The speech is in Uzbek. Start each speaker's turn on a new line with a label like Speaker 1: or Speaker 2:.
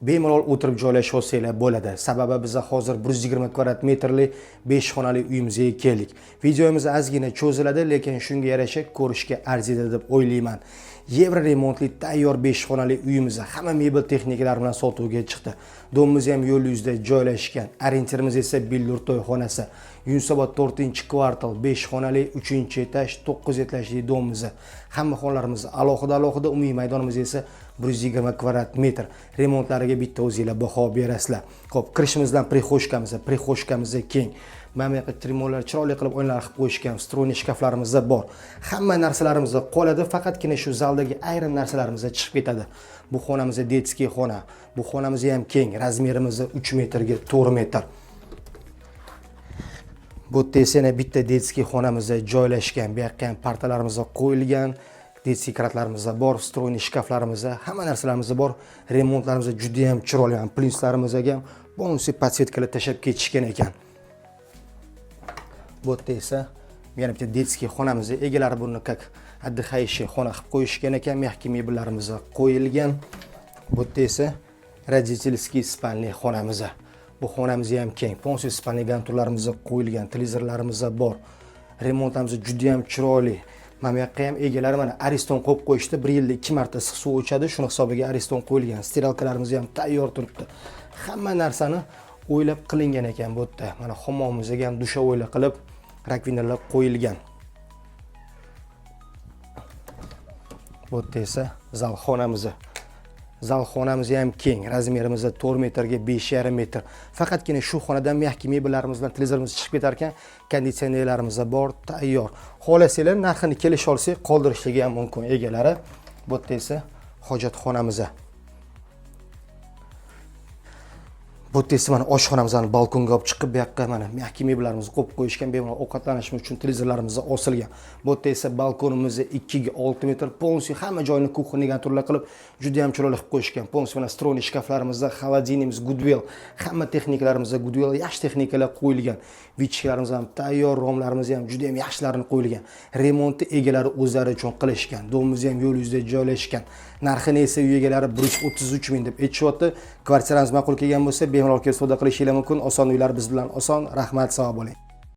Speaker 1: Bemalol o'tirib joylashib olsanglar bo'ladi. Sababi biz hozir 120 kvadrat metrli 5 xonali uyimizga keldik. Videomiz ozgina cho'ziladi, lekin shunga yarasha ko'rishga arziydi deb o'ylayman. Yevro remontli tayyor 5 xonali uyimiz hamma mebel texnikalari bilan sotuvga chiqdi. Дом imiz ham yo'l yuzida joylashgan. Orientirimiz esa Billur to'yxonasi. Yunusobod 4-kvartal 5 xonali 3-etaj 9 etajli дом imiz. Hamma xonalarimiz alohida alohida, umumiy maydonimiz esa 120 kvadrat metr. Remontlariga bitta o'zinglar baho berasizlar. Xo'p, kirishimizdan прихожка miz, прихожка miz keng. Mana bu yoqqa trimolar chiroyli qilib o'yinlar qilib qo'yishgan, встроенный shkaflarimiz bor. Hamma narsalarimiz qoladi, faqatgina shu zaldagi ayrim narsalarimiz chiqib ketadi. Bu xonamiz детский xona. Bu xonamiz ham keng, размер imiz 3 metrga 4 metr. Bu yerda esa yana bitta детский xonamiz joylashgan. Bu yoqqa ham partalarimiz qo'yilgan, детский кровать larimiz bor, встроенный shkaflarimiz, hamma narsalarimiz bor. Remontlarimiz juda ham chiroyli, ham plintuslarimizga ham полностью подсветка lar tashlab ketishgan ekan. Bu yerda esa yana bitta детский xonamiz. Egalari buni как отдыхающий xona qilib qo'yishgan ekan, мягкий mebellarimiz qo'yilgan. Bu yerda esa родительский спальный xonamiz. Bu xonamiz ham keng, полностью спальный garniturlarimiz qo'yilgan, televizorlarimiz bor. Remontlarimiz juda ham chiroyli. Mana bu yoqqa ham egalari mana Ariston qo'yib qo'yishdi. Bir yilda 2 marta issiq suv o'chadi, shuni hisobiga Ariston qo'yilgan. Стиралка larimiz ham tayyor turibdi. Hamma narsani o'ylab qilingan ekan bu yerda. Mana hammomimizga ham душевой lar qilib раковина lar qo'yilgan. Bu yerda esa zal xonamiz. Zal xonamiz ham keng, размер imiz 4 metrga 5,5 metr. Faqatgina shu xonadan мягкий mebellarimiz bilan televizorimiz chiqib ketar ekan, konditsionerlarimiz bor, tayyor. Xohlasanglar narxini kelisha olsak, qoldirishligi ham mumkin egalari. Bu yerda esa hojatxonamiz. Bu yerda esa mana oshxonamizni balkonga olib chiqib, bu yoqqa mana мягкий mebellarimizni qo'yib qo'yishgan, bemalol ovqatlanishimiz uchun televizorlarimiz osilgan. Bu yerda esa balkonimiz 2 ga 6 metr, полностью hamma joyini кухонный garniturlar qilib, juda ham chiroyli qilib qo'yishgan. Полностью mana встроенный shkaflarimizda, холодильник imiz Goodwill, hamma texnikalarimiz Goodwill, yaxshi texnikalar qo'yilgan. Вытяжка larimiz ham tayyor, romlarimiz ham juda ham yaxshilarini qo'yilgan. Remontni egalari o'zlari uchun qilishgan. Дом imiz ham yo'l yuzida joylashgan. Narxini esa uy egalari 133 ming deb aytishyapti. Kvartiramiz ma'qul kelgan bo'lsa, bemalol kelib savdo qilishingiz mumkin. Oson uylar biz bilan oson. Rahmat, sog' bo'ling.